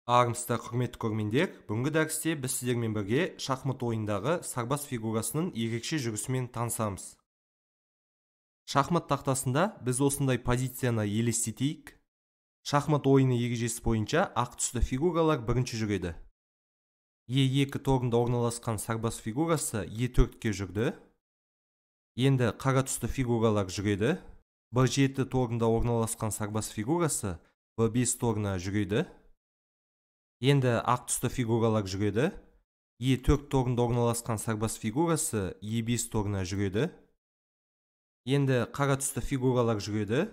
Армысыздар, құрметті көрермендер, бүгінгі дәрісте біз сіздермен бірге шахмат ойындағы сарбаз фигурасының ерекше жүрісімен танысамыз. Шахмат тақтасында біз осындай позицияны елестетейік. Шахмат ойыны ережесі бойынша ақ түсті фигуралар бірінші жүреді. Е2 торында орналасқан сарбаз фигурасы Е4-ке жүрді. Енді қара түсті фигуралар жүреді. Б7 торында орналасқан сарбаз фигурасы Б5 торына жүреді. Енді ақ түсті фигуралар жүреді. Е4 торында орналасқан сарбаз фигурасы Е5 торына жүреді. Енді қара түсті фигуралар жүреді.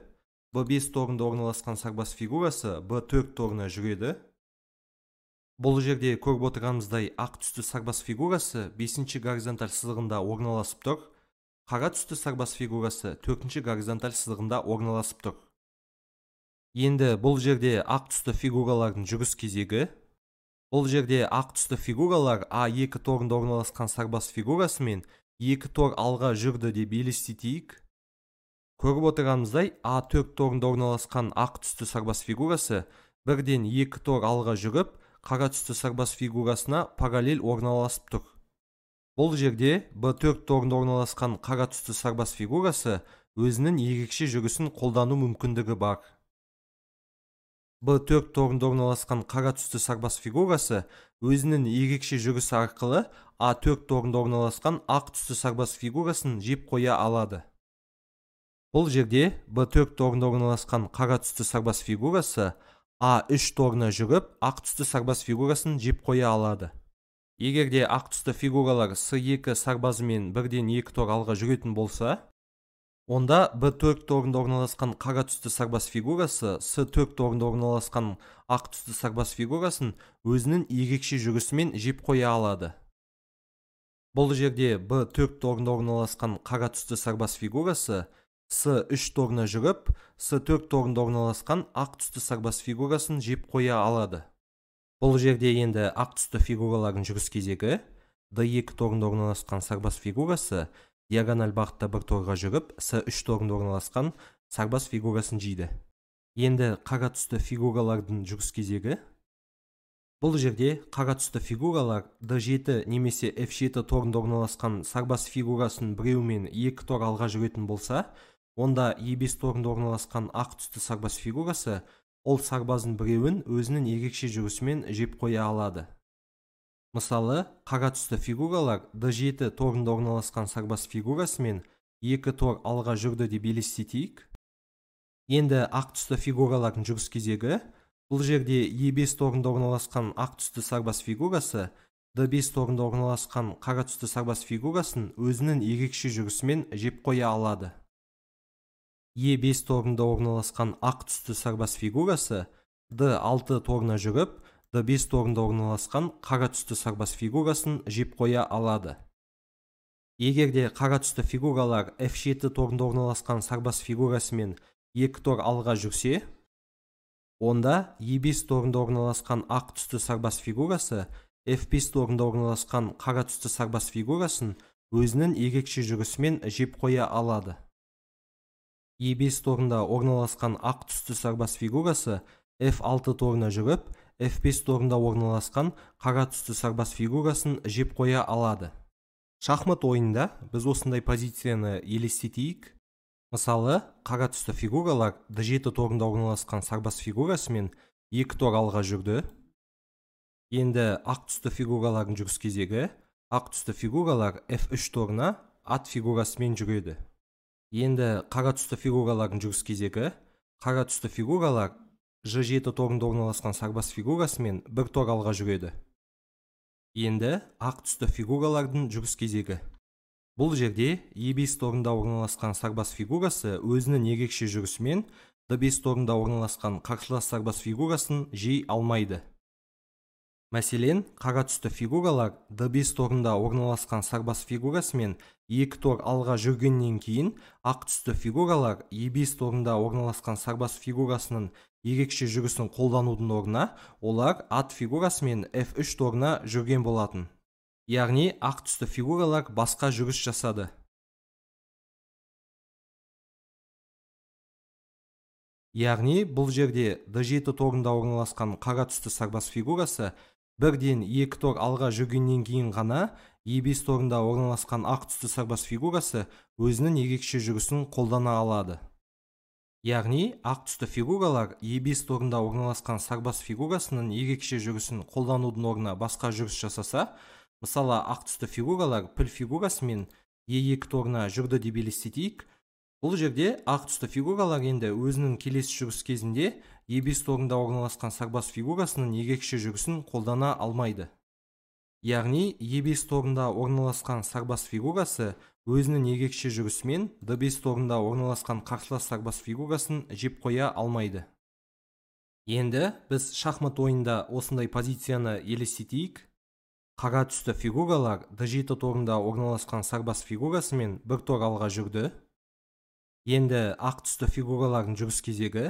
Б5 торында орналасқан сарбаз фигурасы Б4 торына жүреді. Бұл жерде көріп отырғанымыздай ақ түсті сарбаз фигурасы 5-ші горизонталь сызығында орналасып тұр. Қара түсті сарбаз фигурасы 4-ші горизонталь сызығында орналасып тұр. Енді бұл жерде ақ түсті фигуралардың жүріс кезегі. Бұл жерде ақ түсті фигуралар А2 торында орналасқан сарбаз фигурасымен 2 тор алға жүрді деп елестетейік. Көріп отырғанымыздай А4 торында орналасқан ақ түсті сарбаз фигурасы бірден 2 тор алға жүріп, қара түсті сарбаз фигурасына параллель орналасып тұр. Бұл жерде Б4 торында орналасқан қара түсті сарбаз фигурасы өзінің ерекше жүрісін қолдану мүмкіндігі бар. Б4 торында орналасқан қара түсті сарбаз фигурасы өзінің ерекше жүрісі арқылы А4 торында орналасқан ақ түсті сарбаз фигурасын жеп қоя алады. Бұл жерде Б4 торында орналасқан қара түсті сарбаз фигурасы А3 торына жүріп, ақ түсті сарбаз фигурасын жеп қоя алады. Егер де ақ түсті фигуралар С2 сарбазымен бірден 2 тор алға жүретін болса, онда Б4 торында орналасқан қара түсті сарбаз фигурасы С4 торында орналасқан ақ түсті сарбаз фигурасын өзінің ерекше жүрісімен жеп қоя алады. Бұл жерде Б4 торында орналасқан қара түсті сарбаз фигурасы С3 торына жүріп, С4 торында орналасқан ақ түсті сарбаз фигурасын жеп қоя алады. Бұл жерде енді ақ түсті фигуралардың жүріс кезегі. Д2 торында орналасқан сарбаз фигурасы диагональ бағытта бір торға жүріп, С3 торында орналасқан сарбаз фигурасын жейді. Енді қара түсті фигуралардың жүріс кезегі. Бұл жерде қара түсті фигуралар Д7 немесе Ф7 торында орналасқан сарбаз фигурасын біреумен 2 тор алға жүретін болса, онда Е5 торында орналасқан ақ түсті сарбаз фигурасы ол сарбаздың біреуін өзінің ерекше жүрісімен жеп қоя алады. Мысалы, қара түсті фигуралар Д7 торында орналасқан сарбаз фигурасымен 2 тор алға жүрді деп елестетейік. Енді ақ түсті фигуралардың жүріс кезегі. Бұл жерде Е5 торында орналасқан ақ түсті сарбаз фигурасы Д5 торында орналасқан қара түсті сарбаз фигурасын өзінің ерекше жүрісімен жеп қоя алады. Е5 торында орналасқан ақ түсті сарбаз фигурасы Д6 торына жүріп, Д5 торында орналасқан қара түсті сарбаз фигурасын жеп қоя алады. Егер де қара түсті фигуралар Ф7 торында орналасқан сарбаз фигурасымен 2 тор алға жүрсе, онда Е5 торында орналасқан ақ түсті сарбаз фигурасы Ф5 торында орналасқан қара түсті сарбаз фигурасын өзінің ерекше жүрісімен жеп қоя алады. Е5 торында орналасқан ақ түсті сарбаз фигурасы Ф6 торына жүріп, Ф5 торында орналасқан қара түсті сарбаз фигурасын жеп қоя алады. Шахмат ойында біз осындай позицияны елестетейік. Мысалы, қара түсті фигуралар Д7 торында орналасқан сарбаз фигурасымен 2 тор алға жүрді. Енді ақ түсті фигуралардың жүріс кезегі. Ақ түсті фигуралар Ф3 торына ат фигурасымен жүреді. Енді қара түсті фигуралардың жүріс кезегі. Қара түсті фигуралар Ж7 торында орналасқан сарбаз фигурасымен бір тор алға жүреді. Енді ақ түсті фигуралардың жүріс кезегі. Бұл жерде Е5 торында орналасқан сарбаз фигурасы өзінің ерекше жүрісімен Д5 торында орналасқан қарсылас сарбаз фигурасын жей алмайды. Мәселен, қара түсті фигуралар Д5 торында орналасқан сарбаз фигурасымен 2 тор алға жүргеннен кейін ақ түсті фигуралар Е5 торында орналасқан сарбаз фигурасының ерекше жүрісін қолданудың орнына олар ат фигурасымен Ф3 торына жүрген болатын. Яғни ақ түсті фигуралар басқа жүріс жасады. Яғни бұл жерде D7 торында орналасқан қара түсті сарбаз фигурасы бірден екі тор алға жүргеннен кейін ғана E5 торында орналасқан ақ түсті сарбаз фигурасы өзінің ерекше жүрісін қолдана алады. Яғни ақ түсті фигуралар E5 торында орналасқан сарбаз фигурасының ерекше жүрісін қолданудың орнына басқа жүріс жасаса, мысалы ақ түсті фигуралар піл фигурасымен E2 торына жүрді деп елестетейік. Бұл жерде ақ түсті фигуралар енді өзінің келесі жүріс кезінде E5 торында орналасқан сарбаз фигурасының ерекше жүрісін қолдана алмайды. Яғни E5 торында орналасқан сарбаз фигурасы өзінің ерекше жүрісімен D5 торында орналасқан қарсылас сарбаз фигурасын жеп қоя алмайды. Енді біз шахмат ойында осындай позицияны елестетейік. Қара түсті фигуралар D7 торында орналасқан сарбаз фигурасымен бір тор алға жүрді. Енді ақ түсті фигуралардың жүріс кезегі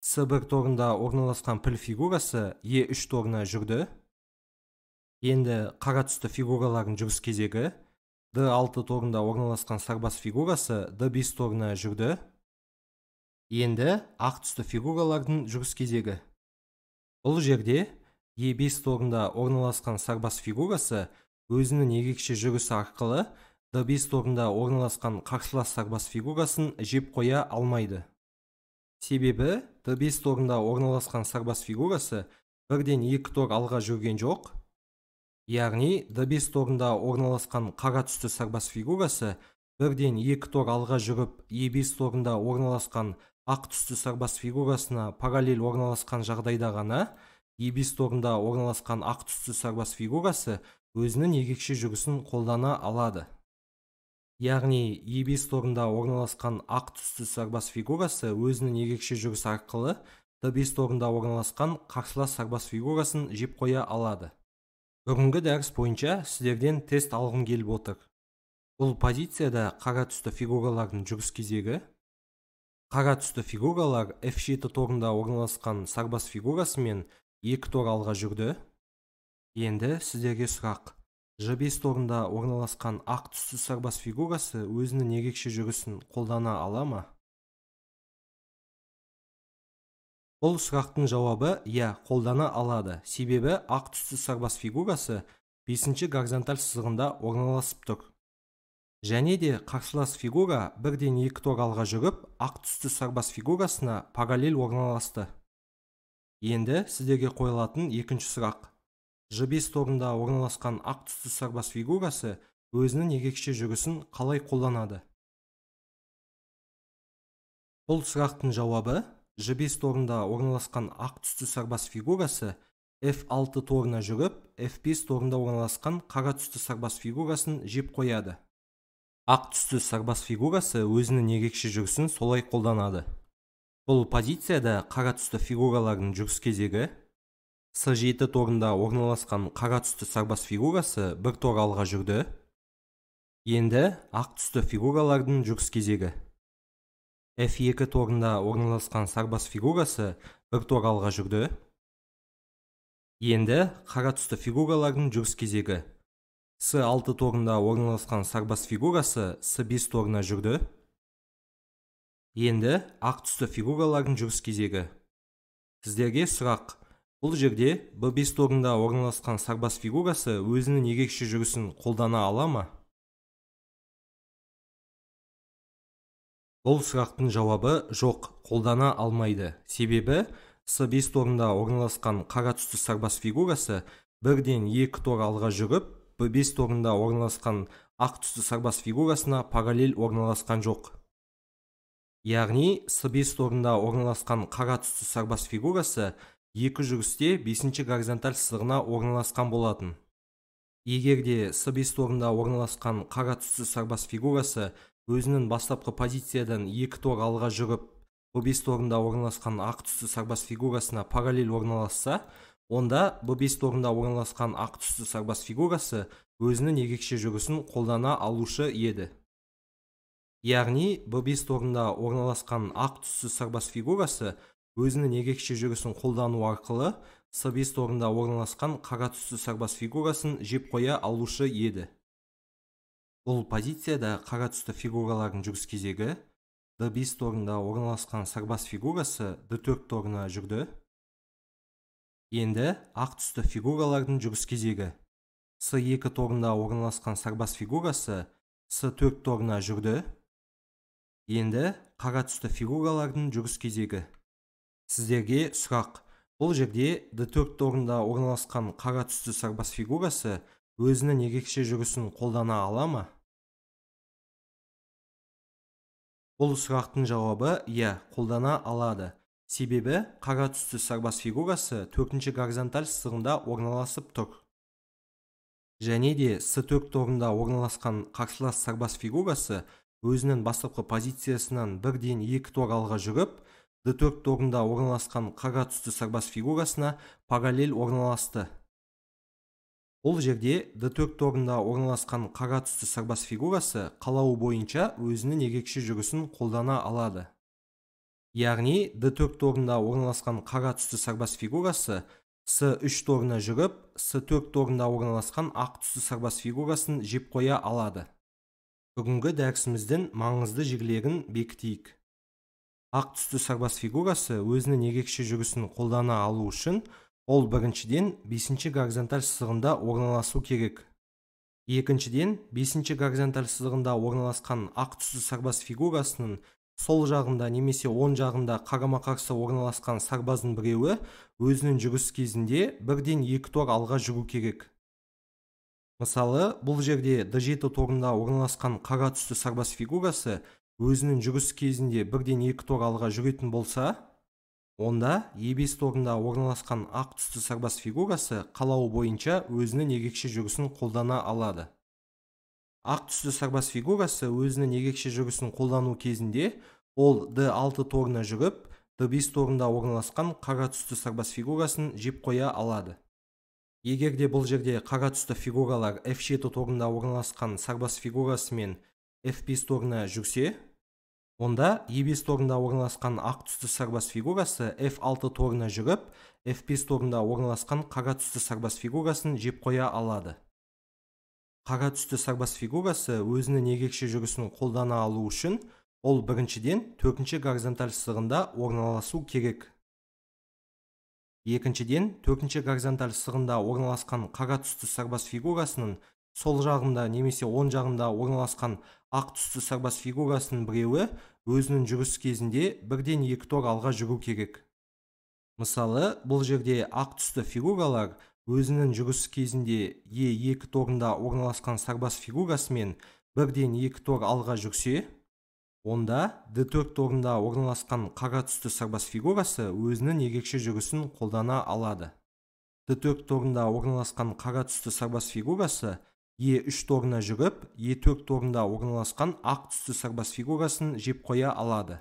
C1 торында орналасқан піл фигурасы E3 торына жүрді. Енді қара түсті фигуралардың жүріс кезегі D6 торында орналасқан сарбаз фигурасы D5 торына жүрді. Енді ақ түсті фигуралардың жүріс кезегі. Бұл жерде E5 торында орналасқан сарбаз фигурасы өзінің ерекше жүрісі арқылы D5 торында орналасқан қарсылас сарбаз фигурасын жеп қоя алмайды. Себебі D5 торында орналасқан сарбаз фигурасы бірден екі тор алға жүрген жоқ. Яғни D5 торында орналасқан қара түсті сарбаз фигурасы бірден екі тор алға жүріп E5 торында орналасқан ақ түсті сарбаз фигурасына параллель орналасқан жағдайда ғана E5 торында орналасқан ақ түсті сарбаз фигурасы өзінің ерекше жүрісін қолдана алады. Яғни E5 торында орналасқан ақ түсті сарбаз фигурасы өзінің ерекше жүрісі арқылы D5 торында орналасқан қарсылас сарбаз фигурасын жеп қоя алады. Бүгінгі дәріс бойынша сіздерден тест алғым келіп отыр. Бұл позицияда қара түсті фигуралардың жүріс кезегі. Қара түсті фигуралар F7 торында орналасқан сарбаз фигурасымен екі тор алға жүрді. Енді сіздерге сұрақ. Ж5 торында орналасқан ақ түсті сарбаз фигурасы өзінің ерекше жүрісін қолдана ала ма? Бұл сұрақтың жауабы иә, қолдана алады. Себебі ақ түсті сарбаз фигурасы 5-ші горизонталь сызығында орналасып тұр. Және де қарсылас фигура бірден екі тор алға жүріп, ақ түсті сарбаз фигурасына параллель орналасты. Енді сіздерге қойылатын екінші сұрақ. Ж5 торында орналасқан ақ түсті сарбаз фигурасы өзінің ерекше жүрісін қалай қолданады? Бұл сұрақтың жауабы Ж5 торында орналасқан ақ түсті сарбаз фигурасы F6 торына жүріп, F5 торында орналасқан қара түсті сарбаз фигурасын жеп қояды. Ақ түсті сарбаз фигурасы өзінің ерекше жүрісін солай қолданады. Бұл позицияда қара түсті фигуралардың жүріс кезегі С7 торында орналасқан қара түсті сарбаз фигурасы бір тор алға жүрді. Енді ақ түсті фигуралардың жүріс кезегі. F2 торында орналасқан сарбаз фигурасы бір тор алға жүрді. Енді қара түсті фигуралардың жүріс кезегі. С6 торында орналасқан сарбаз фигурасы С5 торына жүрді. Енді ақ түсті фигуралардың жүріс кезегі. Сіздерге сұрақ. Бұл жерде B5 торында орналасқан сарбаз фигурасы өзінің ерекше жүрісін қолдана ала ма? Бұл сұрақтың жауабы жоқ, қолдана алмайды. Себебі С5 торында орналасқан қара түсті сарбаз фигурасы бірден екі тор алға жүріп, B5 торында орналасқан ақ түсті сарбаз фигурасына параллель орналасқан жоқ. Яғни С5 торында орналасқан қара түсті сарбаз фигурасы екі жүрісте 5-ші горизонталь сызығына орналасқан болатын. Егер де С5 торында орналасқан қара түсті сарбаз фигурасы өзінің бастапқы позициядан екі тор алға жүріп, B5 торында орналасқан ақ түсті сарбаз фигурасына параллель орналасса, онда B5 торында орналасқан ақ түсті сарбаз фигурасы өзінің ерекше жүрісін қолдана алушы еді. Яғни B5 торында орналасқан ақ түсті сарбаз фигурасы өзінің ерекше жүрісін қолдану арқылы С5 торында орналасқан қара түсті сарбаз фигурасын жеп қоя алушы еді. Бұл позицияда қара түсті фигуралардың жүріс кезегі D5 торында орналасқан сарбаз фигурасы D4 торына жүрді. Енді ақ түсті фигуралардың жүріс кезегі. С2 торында орналасқан сарбаз фигурасы С4 торына жүрді. Енді қара түсті фигуралардың жүріс кезегі. Сіздерге сұрақ. Бұл жерде D4 торында орналасқан қара түсті сарбаз фигурасы өзінің ерекше жүрісін қолдана ала ма? Бұл сұрақтың жауабы иә, қолдана алады. Себебі қара түсті сарбаз фигурасы 4-ші горизонталь сызығында орналасып тұр. Және де С4 торында орналасқан қарсылас сарбаз фигурасы өзінің бастапқы позициясынан бірден 2 тор алға жүріп, D4 торында орналасқан қара түсті сарбаз фигурасына параллель орналасты. Бұл жерде D4 торында орналасқан қара түсті сарбаз фигурасы қалауы бойынша өзінің ерекше жүрісін қолдана алады. Яғни D4 торында орналасқан қара түсті сарбаз фигурасы С3 торына жүріп, С4 торында орналасқан ақ түсті сарбаз фигурасын жеп қоя алады. Бүгінгі дәрісіміздің маңызды жерлерін бекітейік. Ақ түсті сарбаз фигурасы өзінің ерекше жүрісін қолдана алу үшін ол біріншіден 5-ші горизонталь сызығында орналасу керек. Екіншіден, 5-ші горизонталь сызығында орналасқан ақ түсті сарбаз фигурасының сол жағында немесе оң жағында қарама-қарсы орналасқан сарбаздың біреуі өзінің жүріс кезінде бірден 2 тор алға жүру керек. Мысалы, бұл жерде D7 торында орналасқан қара түсті сарбаз фигурасы өзінің жүріс кезінде бірден 2 тор алға жүретін болса, онда E5 торында орналасқан ақ түсті сарбаз фигурасы қалауы бойынша өзінің ерекше жүрісін қолдана алады. Ақ түсті сарбаз фигурасы өзінің ерекше жүрісін қолдану кезінде ол D6 торына жүріп, D5 торында орналасқан қара түсті сарбаз фигурасын жеп қоя алады. Егер де бұл жерде қара түсті фигуралар F7 торында орналасқан сарбаз фигурасымен F5 торына жүрсе, онда E5 торында орналасқан ақ түсті сарбаз фигурасы F6 торына жүріп, F5 торында орналасқан қара түсті сарбаз фигурасын жеп қоя алады. Қара түсті сарбаз фигурасы өзінің ерекше жүрісін қолдана алу үшін ол біріншіден 4-ші горизонталь сызығында орналасу керек. Екіншіден, 4-ші горизонталь сызығында орналасқан қара түсті сарбаз фигурасының сол жағында немесе оң жағында орналасқан ақ түсті сарбаз фигурасының біреуі өзінің жүріс кезінде бірден 2 тор алға жүру керек. Мысалы, бұл жерде ақ түсті фигуралар өзінің жүріс кезінде E2 торында орналасқан сарбаз фигурасымен бірден 2 тор алға жүрсе, онда D4 торында орналасқан қара түсті сарбаз фигурасы өзінің ерекше жүрісін қолдана алады. D4 торында орналасқан қара түсті сарбаз фигурасы E3 торына жүріп, E4 торында орналасқан ақ түсті сарбаз фигурасын жеп қоя алады.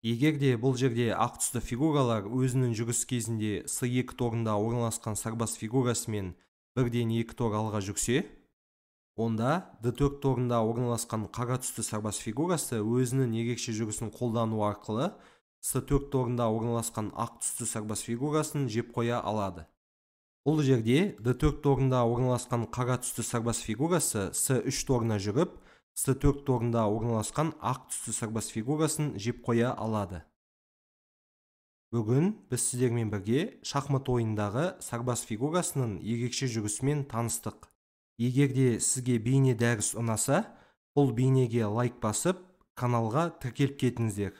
Егер де бұл жерде ақ түсті фигуралар өзінің жүріс кезінде С2 торында орналасқан сарбаз фигурасымен бірден 2 тор алға жүрсе, онда D4 торында орналасқан қара түсті сарбаз фигурасы өзінің ерекше жүрісін қолдану арқылы С4 торында орналасқан ақ түсті сарбаз фигурасын жеп қоя алады. Бұл жерде D4 торында орналасқан қара түсті сарбаз фигурасы С3 торына жүріп, С4 торында орналасқан ақ түсті сарбаз фигурасын жеп қоя алады. Бүгін біз сіздермен бірге шахмат ойындағы сарбаз фигурасының ерекше жүрісімен таныстық. Егер де сізге бейне дәріс ұнаса, бұл бейнеге лайк басып, каналға тіркеліп кетіңіздер.